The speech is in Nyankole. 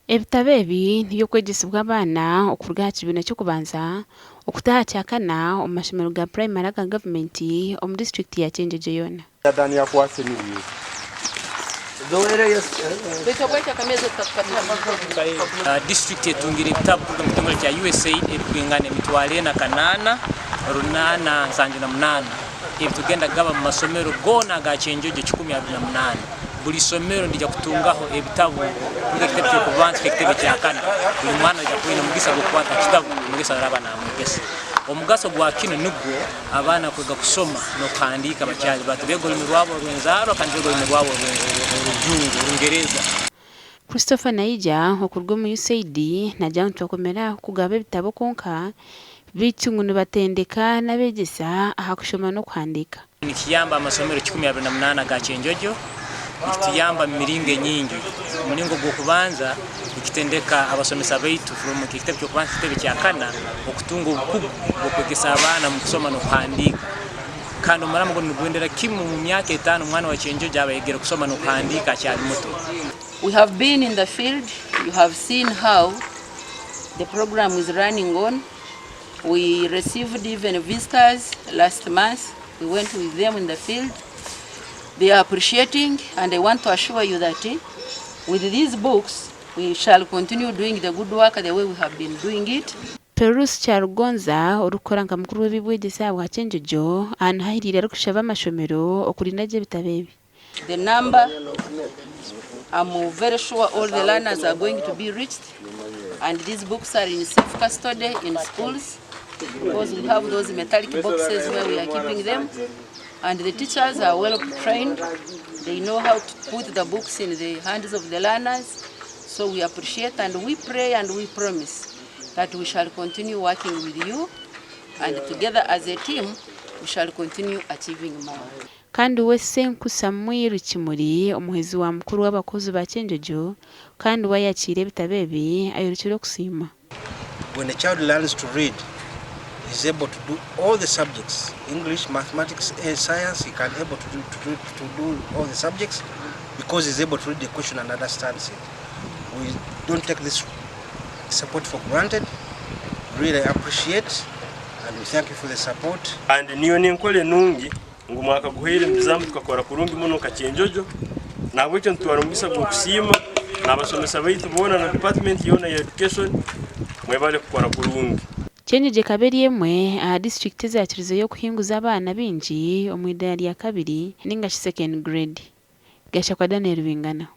Ebitabo ebi niby'okwegyesibwa abaana okuruga aha kibiina ky'okubanza okuta aha kyakana omu mashomero ga purayimari aga gavumenti omu disiturikiti ya Kyengyegye yoona. Disiturikiti etungire ebitabo kuruga omu kitongore kya USAID ebirikwingana 48,878 ebitugenda kugaba omu masomero goona aga Kyenjojo 128. Buri isomero nirija kutungaho ebitabo kuruga ekitebe ky'okubanza kuhika ekitebe kyakana. Buri mwana naija kuba aine omugisa gw'okukwata aha kitabo omwegesa araba namwegesa. Omugaso gwa kinu nugwo abaana kwega kusoma n'okuhandiika bakyali bato, beega orulimi rwabo orw'enzaarwa kandi beega orulimi rwabo orujungu, Orungereza. Christopher Naija okuruga omu USAID naagira ngu tibakomera aha kugaba ebitabo kwonka beitu ngu nibatendeka n'abeegyesa aha kushoma n'okuhandiika. Nikiyamba amasomero 128 aga Kyenjojo. Nikituyamba omu miringo enyingi. Omuringo gw'okubanza, nikitendeka abasomesa baitu from ekitebe ky'okubanza ekitebe kyakana okutunga obukugu bw'okwegesa abaana omu kusoma n'okuhandiika. Kandi omurama gunu nigwendera kimu omu myaka etaano omwana wa Kyenjojo aba ayegere kusoma n'okuhandiika akyali muto. We have been in the field, you have seen how the program is running on. We received even visitors last month, we went with them in the field. They are appreciating and I want to assure you that with these books we shall continue doing the good work the way we have been doing it. Perus Kyarugonza orikukora nka mukuru w'eby'obwegyese ahabwa Kyenjojo aha niho ahiriire arikushaba amashomero okurinda gye ebitabo ebi. The number I'm very sure all the learners are going to be reached and these books are in safe custody in schools because we have those metallic boxes where we are keeping them and the teachers are well trained they know how to put the books in the hands of the learners so we appreciate and we pray and we promise that we shall continue working with you and together as a team we shall continue achieving more. Kandi we Ssenku Samwiri Kimuri, omuhwezi wa mukuru w'abakozi ba Kyenjojo kandi we ayakiire ebitabo ebi, ayorekire okusiima. When a child learns to read, he is able to do all the subjects, English, mathematics, science, he can able to do, to do, to do all the subjects because he is able to read the question and understands it. We don't take this support for granted, really appreciate and we thank you for the support. Kandi niyo n'enkora enungi ngu omwaka guhweire omu bizaamu tukakora kurungi muno nka Kyenjojo, nahabwekyo nitutwara omugisa gw'okusiima n'abashomesa baitu boona na department yoona eya education, mwebale kukora kurungi. Kyenjojo ekaba eri emwe aha disiturikiti ezakirizeyo kuhinguza abaana baingi omu idaara rya kabiri ningashi second grade. Gashakwa Daniel Bingana.